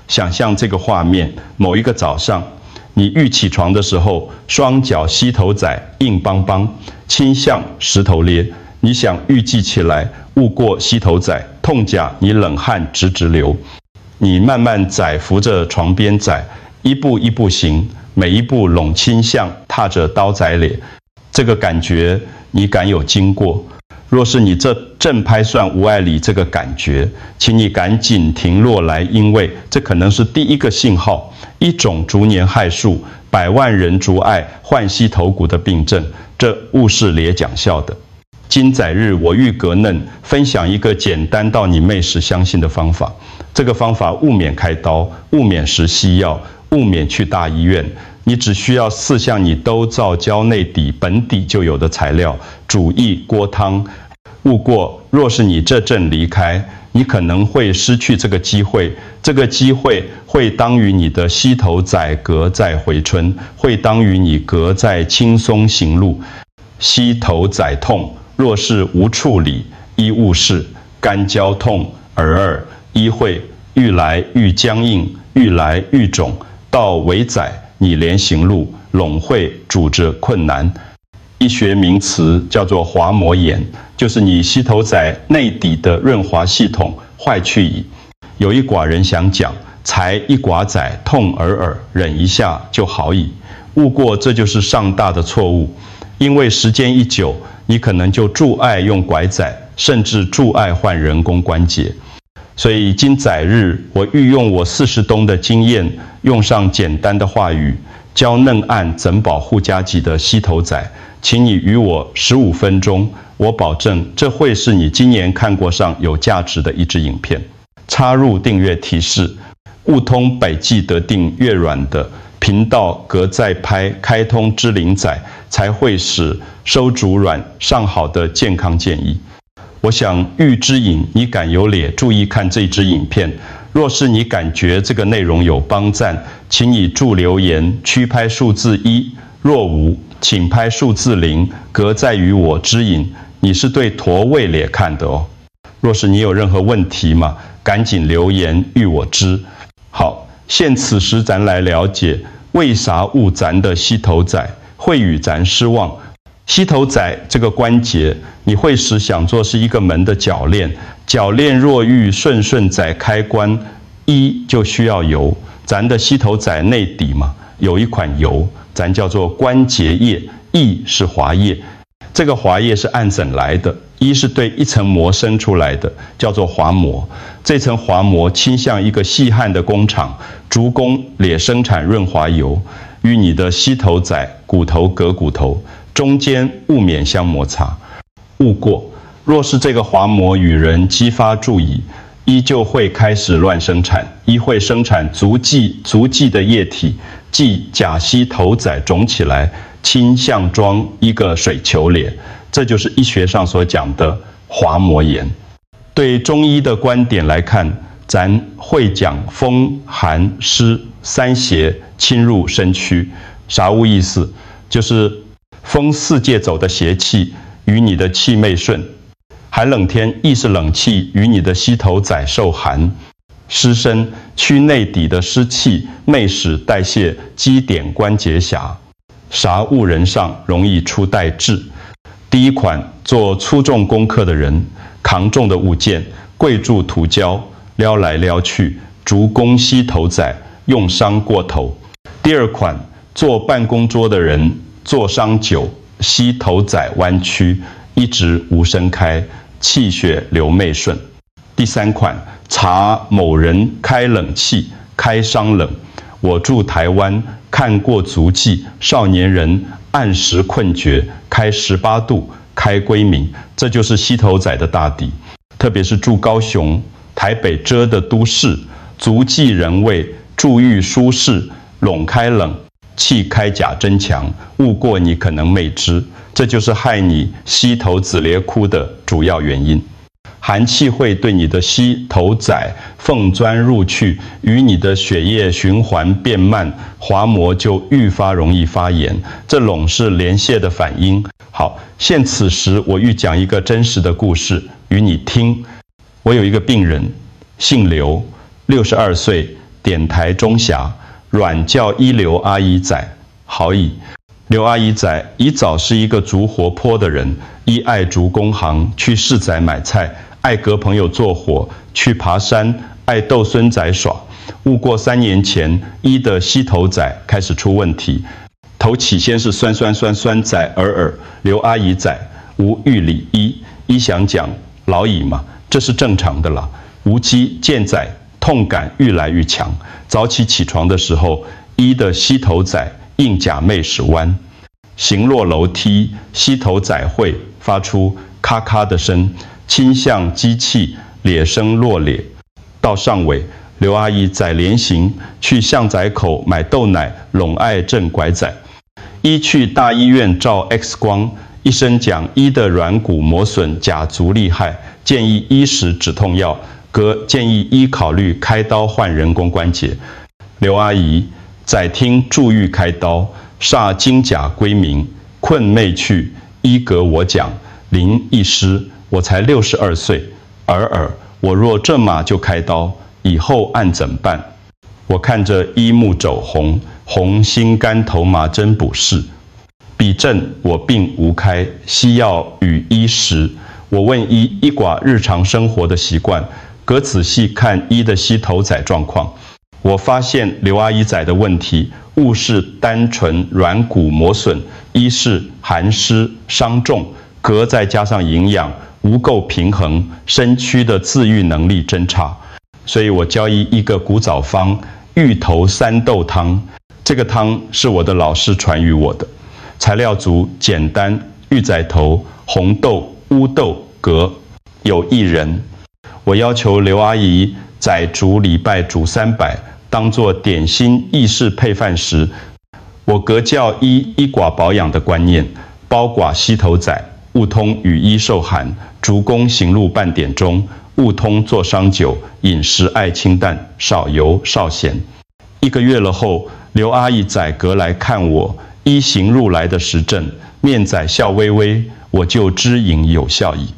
想象這個畫面，某一個早上，你欲起床的時候，雙腳膝頭仔硬邦邦，親像石頭咧。你想欲記起來，毋過膝頭仔痛甲你冷汗直直流。你慢慢仔扶着床邊仔，一步一步行，每一步攏親像踏着刀仔咧。這個感覺你敢有經過？若是你這正拍算無愛理這個感覺，請你趕緊停落來，因為這可能是第一個信號，一種逐年害數百萬人逐愛患膝頭骨的病症，這毋是咧講笑的。今仔日我欲閣恁分享一個簡單到你袂使相信的方法，這個方法毋免開刀，毋免食西藥，毋免去大醫院。你只需要四項你兜灶嬌內底本底就有的材料，煮一鍋湯。毋過，若是你這陣離開，你可能會失去這個機會。這個機會會當於你的膝頭仔閣再回春，會當於你閣再輕鬆行路。膝頭仔痛，若是無處理，醫務室乾膠痛爾爾，伊會愈來愈僵硬，愈來愈腫，到尾仔，你連行路攏會拄著困難。醫學名詞叫做滑膜炎，就是你膝頭仔內底的潤滑系統壞去矣。有一寡人想講，才一寡仔痛爾爾，忍一下就好矣。毋過這就是上大的錯誤，因為時間一久，你可能就著愛用拐仔，甚至著愛換人工關節。所以今仔日我欲用我40冬的經驗，用上簡單的話語，教恁按怎保護家己的膝頭仔，請你與我15分鐘，我保證這會是你今年看過上有價值的一支影片。插入訂閱提示，悟通百記得訂閱阮的頻道，閣再拍開通知鈴仔，才會使收足阮上好的健康建議。我想欲指引你敢有咧注意看這支影片。若是你感覺這個內容有幫贊，請你注留言區拍數字一；若無，請拍數字零。閣再與我指引，你是對佗位咧看的哦。若是你有任何問題嘛，趕緊留言與我知。好，現此時咱來了解為啥物咱的膝頭仔會與咱失望。膝頭仔這個關節，你會使想做是一個門的鉸鏈，鉸鏈若欲順順仔開關，一就需要油。咱的膝頭仔內底嘛，有一款油，咱叫做關節液，液是滑液。這個滑液是按怎來的？一是對一層膜生出來的，叫做滑膜。這層滑膜親像一個細漢的工廠，主攻咧生產潤滑油，與你的膝頭仔骨頭閣骨頭中間勿免相摩擦。毋過，若是這個滑膜與人激發注意，伊就會開始亂生產，伊會生產足劑足劑的液體，即假膝頭仔腫起來，親像裝一個水球咧，這就是醫學上所講的滑膜炎。對中醫的觀點來看，咱會講風寒濕三邪侵入身軀，啥物意思？就是風四界走的邪氣與你的氣未順，寒冷天亦是冷氣與你的膝頭仔受寒，濕身軀內底的濕氣未使代謝積點關節下，啥物人上容易出代誌。第一款做粗重功課的人，扛重的物件，跪住塗膠，撩來撩去，逐攻膝頭仔，用傷過頭。第二款做辦公桌的人，坐傷久，膝頭仔彎曲，一直無伸開，氣血流未順。第三款，查某人開冷氣開傷冷。我住台灣，看過足濟少年人按時困覺，開18度，開歸明，這就是膝頭仔的大敵。特別是住高雄、台北這的都市，足濟人為住欲舒適，攏開冷氣開甲真強，毋過你可能未知，這就是害你膝頭仔咧哭的主要原因。寒氣會對你的膝頭仔縫鑽入去，與你的血液循環變慢，滑膜就愈發容易發炎。這攏是連瀉的反應。好，現此時我欲講一個真實的故事與你聽。我有一個病人，姓劉，62歲，點台中俠，軟教伊劉阿姨仔，好矣。劉阿姨仔一早是一個足活潑的人，伊愛逐工行去市仔買菜，愛佮朋友做伙去爬山，愛逗孫仔耍。毋過3年前，伊的膝頭仔開始出問題，頭起先是酸酸酸酸仔爾爾。劉阿姨仔無欲理伊，伊想講老矣嘛，這是正常的啦。無機健仔痛感愈來愈強，早起起床的時候，伊的膝頭仔應假寐使彎，行落樓梯，膝頭仔會發出咔咔的聲，親像機器咧聲落咧。到上尾，劉阿姨仔連行去巷仔口買豆奶，攏愛震拐仔。伊去大醫院照 X 光，醫生講伊的軟骨磨損假足厲害，建議伊食止痛藥，閣建議伊考慮開刀換人工關節。劉阿姨仔聽著欲開刀，煞驚假歸明，睏袂去。伊閣我講，林醫師，我才62歲，爾爾，我若這馬就開刀，以後按怎辦？我看着伊目晝紅，紅心肝頭嘛真不是。彼陣我並無開西藥予伊食，我問伊一寡日常生活的習慣，閣仔細看伊的膝頭仔狀況。我發現劉阿姨仔的問題，毋是單純軟骨磨損，伊是寒濕傷重，閣再加上營養無夠平衡，身軀的自癒能力真差。所以我教伊一個古早方芋頭山豆湯，這個湯是我的老師傳予我的，材料足簡單，芋仔頭、紅豆、烏豆、閣有薏仁。我要求劉阿姨仔逐禮拜煮3擺，當做點心抑是配飯食。我閣教伊一寡保養的觀念，包括膝頭仔，毋通予伊受寒，逐工行路半點鐘，毋通坐傷久，飲食愛清淡，少油少鹹。一個月了後，劉阿姨仔閣來看我，伊行路來的時陣，面仔笑微微，我就知影有效矣。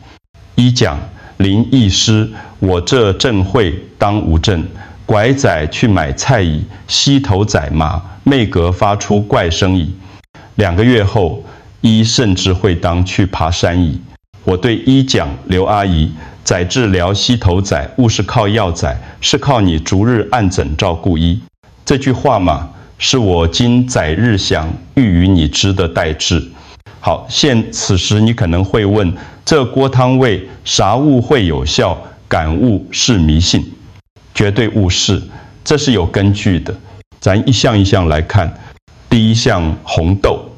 伊講林醫師，我這陣會當無震，拐仔去買菜矣，膝頭仔嘛，袂閣發出怪聲矣。2個月後，伊甚至會當去爬山矣。我對伊講，劉阿姨，仔治療膝頭仔，毋是靠藥仔，是靠你逐日按怎照顧伊。這句話嘛，是我今仔日想欲予你知的代誌。好，現此時你可能會問，這鍋湯為啥物會有效？敢毋是迷信？絕對毋是，這是有根據的。咱一項一項來看。第一項紅豆，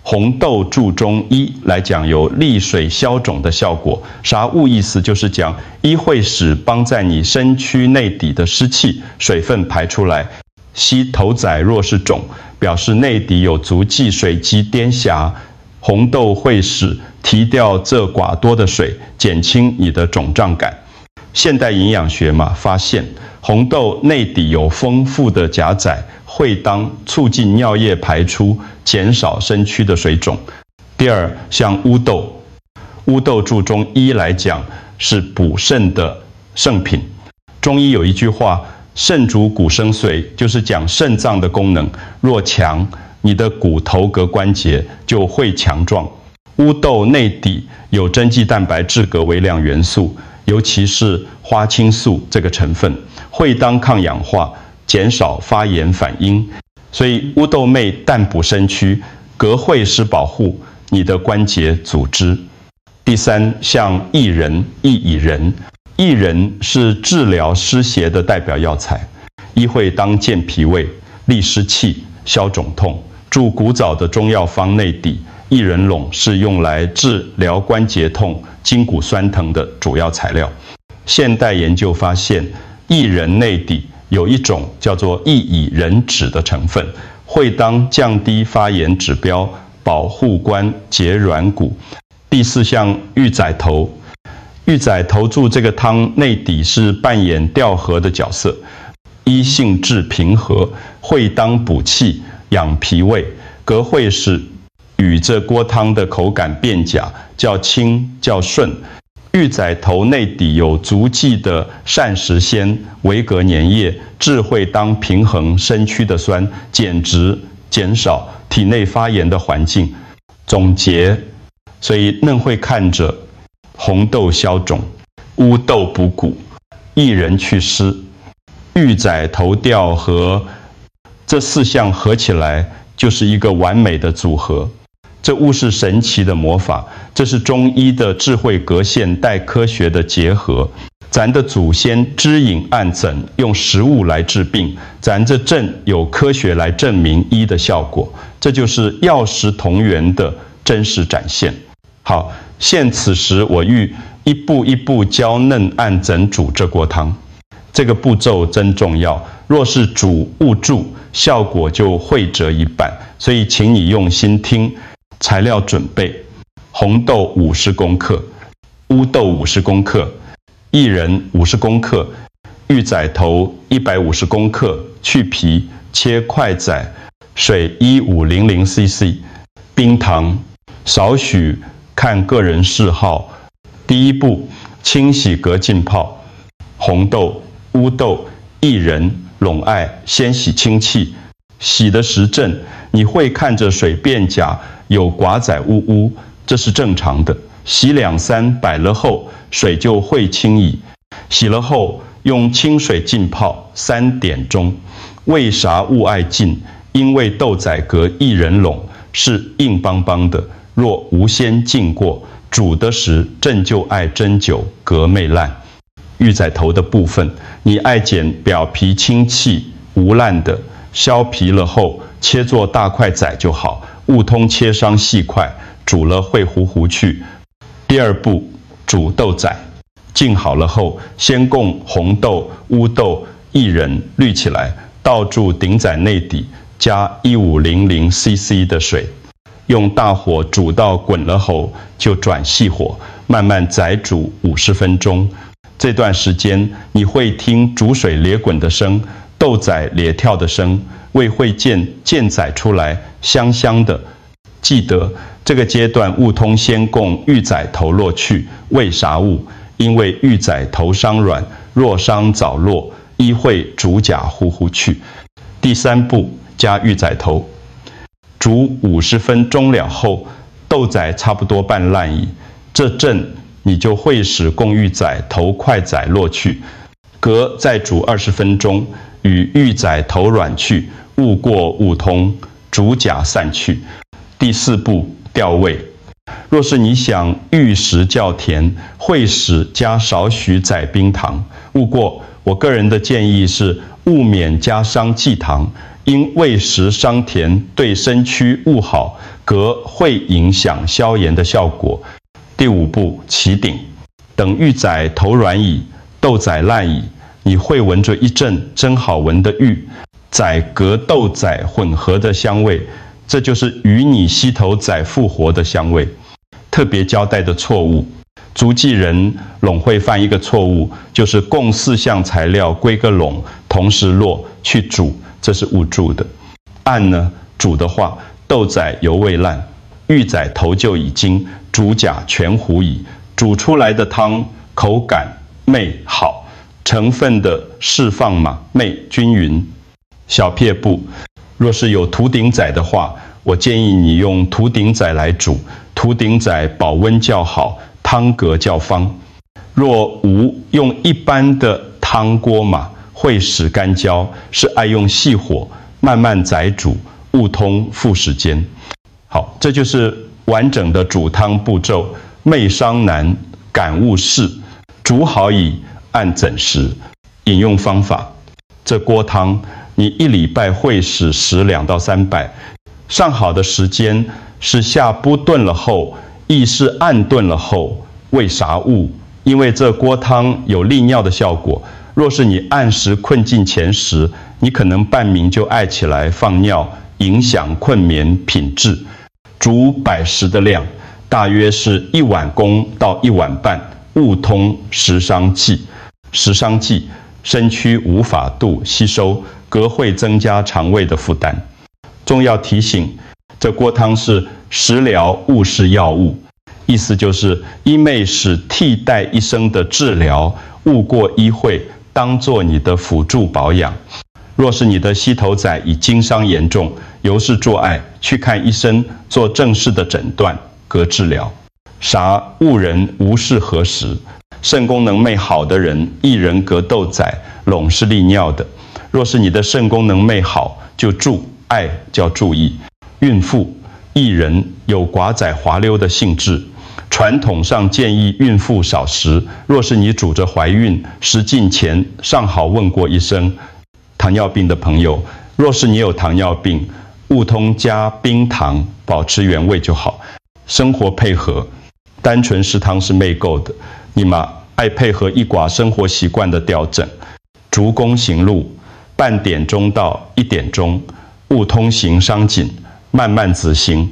紅豆註中醫來講有利水消腫的效果。啥物意思？就是講伊會使綁在你身軀內底的濕氣、水分排出來。膝頭仔若是腫，表示內底有足濟水積點遐。紅豆會使提掉這寡多的水，減輕你的腫脹感。現代營養學嘛發現，紅豆內底有豐富的鉀仔，會當促進尿液排出，減少身軀的水腫。第二，像烏豆，烏豆註中醫來講是補腎的聖品。中醫有一句話：腎主骨生髓，就是講腎臟的功能若強，你的骨頭閣關節就會強壯。烏豆內底有真劑蛋白質閣微量元素，尤其是花青素這個成分，會當抗氧化，減少發炎反應。所以烏豆袂但補身軀，閣會是保護你的關節組織。第三，像薏仁、薏苡仁，薏仁是治療濕邪的代表藥材，伊會當健脾胃、利濕氣、消腫痛。註古早的中藥方內底，薏仁攏是用來治療關節痛、筋骨痠疼的主要材料。現代研究發現，薏仁內底有一種叫做薏苡仁酯的成分，會當降低發炎指標，保護關節軟骨。第四項芋仔頭，芋仔頭註這個湯內底是扮演調和的角色，伊性質平和，會當補氣、養脾胃，閣會使予這鍋湯的口感變佳，較清較順。芋仔头内底有足剂的膳食纤维格黏液，智慧当平衡身躯的酸，简直减少体内发炎的环境。总结，所以恁会看著红豆消肿，乌豆补骨，薏仁去湿，芋仔头调和，这四项合起来就是一个完美的组合。這毋是神奇的魔法，這是中醫的智慧格現代科學的結合。咱的祖先知影按怎用食物來治病，咱這陣有科學來證明醫的效果，這就是藥食同源的真實展現。好，現此時我欲一步一步教恁按怎煮這鍋湯，這個步驟真重要。若是煮誤煮，效果就會折一半，所以請你用心聽。材料準備：紅豆50公克，烏豆五十公克，薏仁五十公克，芋仔頭150公克，去皮切塊仔，水1500 cc，冰糖少許，看個人嗜好。第一步，清洗格浸泡紅豆、烏豆、薏仁，攏愛先洗清氣。洗的時陣，你會看著水變鉀，有寡仔烏烏，這是正常的。洗兩三擺了後，水就會清矣。洗了後，用清水浸泡3點鐘。為啥毋愛浸？因為豆仔格薏仁攏是硬邦邦的，若無先浸過，煮的時陣就愛真久格袂爛。芋仔頭的部分，你愛撿表皮清氣無爛的，削皮了後切做大塊仔就好，毋通切傷細塊，煮了會糊糊去。第二步，煮豆仔，浸好了後，先共紅豆、烏豆、薏仁濾起來，倒注鼎仔內底，加1500 cc 的水，用大火煮到滾了後，就轉細火，慢慢再煮50分鐘。這段時間你會聽煮水咧滾的聲，豆仔咧跳的聲，味會漸漸仔出來，香香的。記得這個階段毋通先共芋仔頭落去，為啥物？因為芋仔頭傷軟，若傷早落，伊會煮甲糊糊去。第三步，加芋仔頭，煮50分鐘了後，豆仔差不多半爛矣。這陣你就會使共芋仔頭塊仔落去，格再煮20分鐘，予芋仔頭軟去，毋過毋通煮甲散去。第四步，調味。若是你想欲食較甜，會使加少許仔冰糖。毋過，我個人的建議是勿免加傷劑糖，因為食傷甜對身軀毋好，格會影響消炎的效果。第五步，起鼎，等芋仔頭軟矣，豆仔爛矣，你會聞著一陣真好聞的芋仔格豆仔混合的香味，這就是與你膝頭仔復活的香味。特別交代的錯誤，諸暨人攏會犯一個錯誤，就是共四項材料規個攏同時落去煮，這是誤煮的。按呢煮的話，豆仔猶未爛，芋仔頭就已經煮甲全糊矣，煮出來的湯口感袂好，成分的釋放嘛袂均勻。小撇步，若是有土鼎仔的話，我建議你用土鼎仔來煮，土鼎仔保溫較好，湯格較方。若無用一般的湯鍋嘛，會使乾焦，是愛用細火慢慢仔煮，毋通負時間。好，這就是完整的煮湯步驟，袂傷難，感悟是煮好矣，按怎食。飲用方法，這鍋湯你一禮拜會使食2到3擺。上好的時間是下晡頓了後，抑是暗頓了後。為啥物？因為這鍋湯有利尿的效果。若是你按時睏進前食，你可能半暝就愛起來放尿，影響睏眠品質。煮擺時的量大約是一碗公到一碗半，勿通食傷劑。食傷劑，身軀無法度吸收，格會增加腸胃的負擔。重要提醒：這鍋湯是食療，勿是藥物。意思就是伊袂使替代医生的治疗，毋过伊会当做你的辅助保养。若是你的膝头仔已经伤严重，犹是做爱去看医生做正式的诊断佮治疗。啥物人无适合食？肾功能袂好的人，薏仁佮豆仔攏是利尿的。若是你的肾功能袂好，就注爱較注意。孕妇薏仁有寡仔滑溜的性质，传统上建議孕婦少食。若是你拄著懷孕，食進前上好問過醫生。糖尿病的朋友，若是你有糖尿病，勿通加冰糖，保持原味就好。生活配合，單純食湯是袂夠的，你嘛愛配合一寡生活習慣的調整。逐工行路，半點鐘到1點鐘，勿通行傷緊，慢慢子行。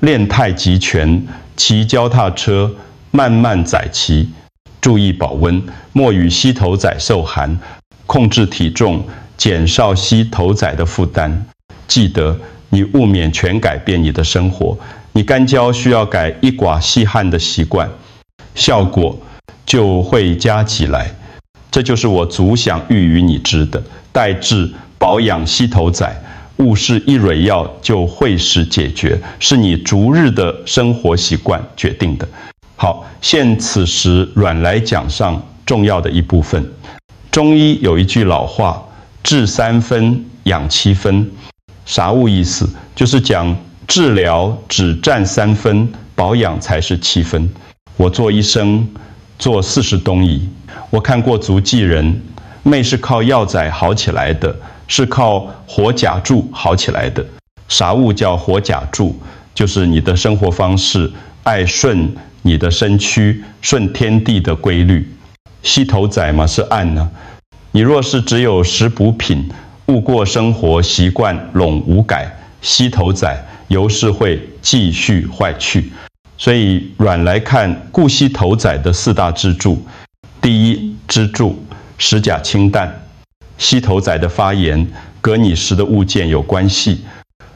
練太極拳，騎腳踏車，慢慢載騎，注意保溫，莫予膝頭仔受寒，控制體重，減少膝頭仔的負擔。記得，你勿免全改變你的生活。你干焦需要改一寡細漢的習慣，效果就會加起來。這就是我足想欲予你知的。代志保養膝頭仔，毋是一蕊藥就會使解決，是你逐日的生活習慣決定的。好，現此時阮來講上重要的一部分。中醫有一句老話：治三分，養七分。啥物意思？就是講治療只佔三分，保養才是七分。我做醫生做40冬矣，我看過足濟人，袂是靠藥仔好起來的，是靠活夾住好起來的。啥物叫活夾住？就是你的生活方式愛順你的身軀，順天地的規律。膝頭仔嘛是按呢。你若是只有食補品，毋過生活習慣攏無改，膝頭仔猶是會繼續壞去。所以阮來看顧膝頭仔的四大支柱，第一支柱食呷清淡。膝頭仔的發炎跟你食的物件有關係。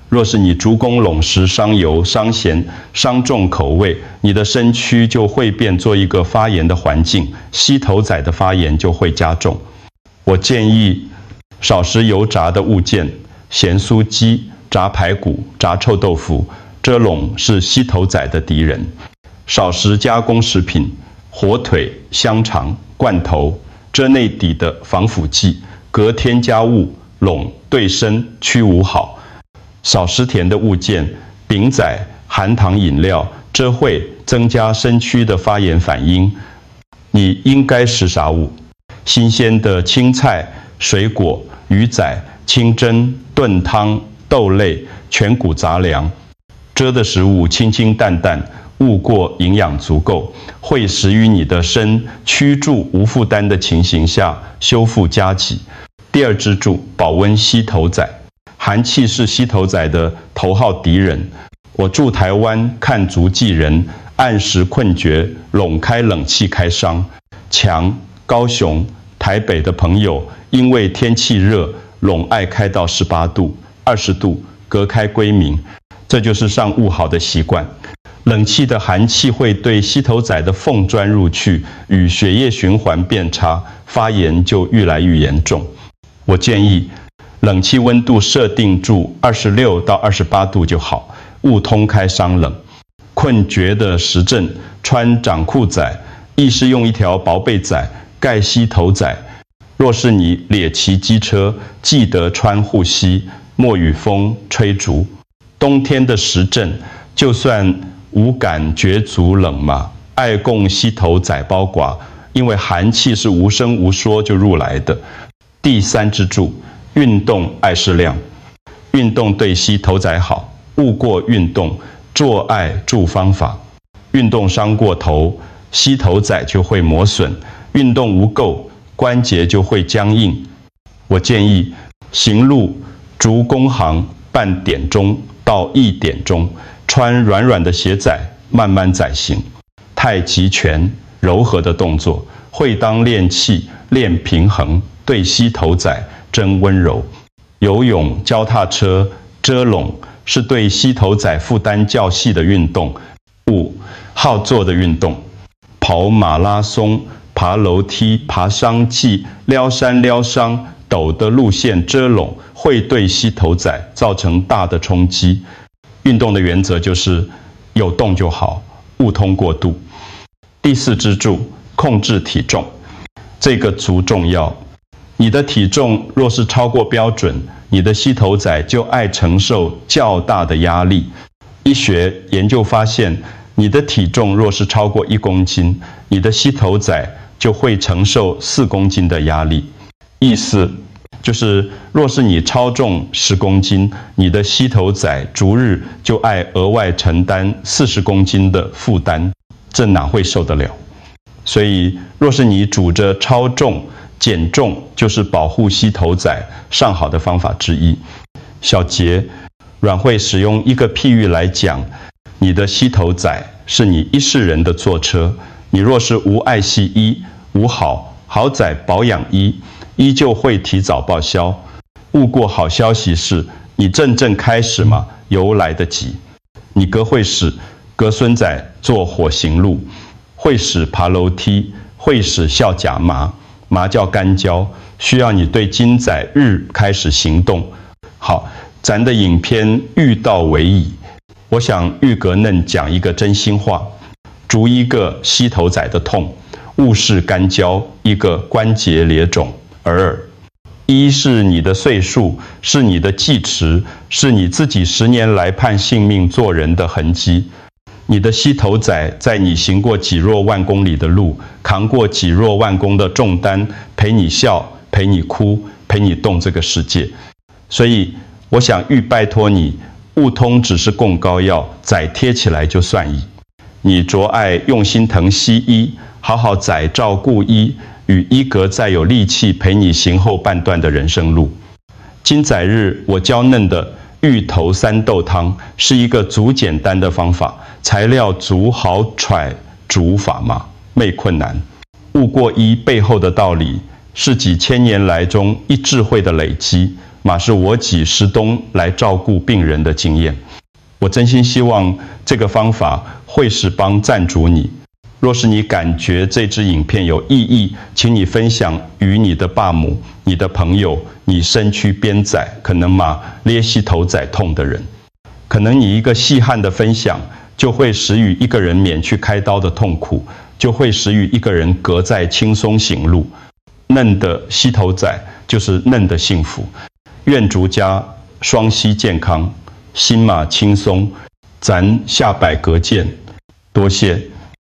若是你逐工攏食傷油、傷鹹、傷重口味，你的身軀就會變做一個發炎的環境，膝頭仔的發炎就會加重。我建議少食油炸的物件，鹹酥雞、炸排骨、炸臭豆腐，這攏是膝頭仔的敵人。少食加工食品，火腿、香腸、罐頭，這內底的防腐劑、佮添加物，攏對身軀無好。少食甜的物件，餅仔、含糖飲料，這會增加身軀的發炎反應。你應該食啥物？新鮮的青菜、水果、魚仔、清蒸、燉湯、豆類、全穀雜糧。這的食物清清淡淡，毋過營養足夠，會使於你的身軀住無負擔的情形下修復家己。第二支柱，保溫膝頭仔。寒氣是膝頭仔的頭號敵人。我住台灣看足濟人，暗時睏覺，攏開冷氣開傷。像高雄、台北的朋友，因為天氣熱，攏愛開到18度、20度，閣開規暝，這就是上無好的習慣。冷氣的寒氣會對膝頭仔的縫鑽入去，予血液循環變差，發炎就愈來愈嚴重。我建議冷氣溫度設定住26到28度就好，勿通開傷冷。睏覺的時陣，穿長褲仔，抑是用一條薄被仔蓋膝頭仔。若是你咧騎機車，記得穿護膝，莫予風吹著。冬天的時陣，就算無感覺足冷嘛，愛共膝頭仔包裹，因為寒氣是無聲無說就入來的。第三支柱，運動愛適量，運動對膝頭仔好，毋過運動做愛注方法，運動傷過頭，膝頭仔就會磨損；運動無夠，關節就會僵硬。我建議行路逐工行半點鐘到1點鐘，穿軟軟的鞋仔，慢慢載行。太極拳柔和的動作，會當練氣、練平衡，對膝頭仔真溫柔。游泳、腳踏車、遮攏是對膝頭仔負擔較細的運動。五，好做的運動，跑馬拉松、爬樓梯、爬山梯、撩山撩傷、陡的路線遮籠，會對膝頭仔造成大的衝擊。運動的原則就是有動就好，勿通過度。第四支柱，控制體重，這個足重要。你的體重若是超過標準，你的膝頭仔就愛承受較大的壓力。醫學研究發現，你的體重若是超過1公斤，你的膝頭仔就會承受4公斤的壓力。意思就是，若是你超重10公斤，你的膝頭仔逐日就愛額外承擔40公斤的負擔，這哪會受得了？所以，若是你拄著超重，減重就是保護膝頭仔上好的方法之一。小結，阮會使用一個譬喻來講，你的膝頭仔是你一世人的座車，你若是無愛惜伊，無好好仔保養伊，伊就會提早報銷。毋過好消息是，你正正開始嘛，猶來得及。你閣會使閣孫仔坐火行路，會使爬樓梯，會使笑食麻，麻叫乾膠，需要你對今仔日開始行動。好，咱的影片欲到尾矣，我想欲閣恁講一個真心話，逐一個膝頭仔的痛，勿視乾膠一個關節裂腫爾。伊是你的歲數，是你的記持，是你自己10年來判性命做人的痕跡。你的膝頭仔在你行過幾若萬公里的路，扛過幾若萬公的重擔，陪你笑，陪你哭，陪你動這個世界。所以，我想欲拜託你，勿通只是供膏藥，仔貼起來就算矣。你著愛用心疼惜伊，好好仔照顧伊，予伊閣再有力氣陪你行後半段的人生路。今仔日我教恁的芋頭三豆湯是一個足簡單的方法，材料足好揣，煮法嘛，沒困難。毋過伊背後的道理是幾千年來中醫智慧的累積，嘛是我幾十冬來照顧病人的經驗。我真心希望這個方法會是幫贊助你。若是你感覺這支影片有意義，請你分享與你的爸母、你的朋友、你身軀邊仔可能嘛咧膝頭仔痛的人。可能你一個細漢的分享，就會使予一個人免去開刀的痛苦，就會使予一個人閣再輕鬆行路。恁的膝頭仔就是恁的幸福。願逐家雙膝健康，心嘛輕鬆。咱下擺閣見，多謝。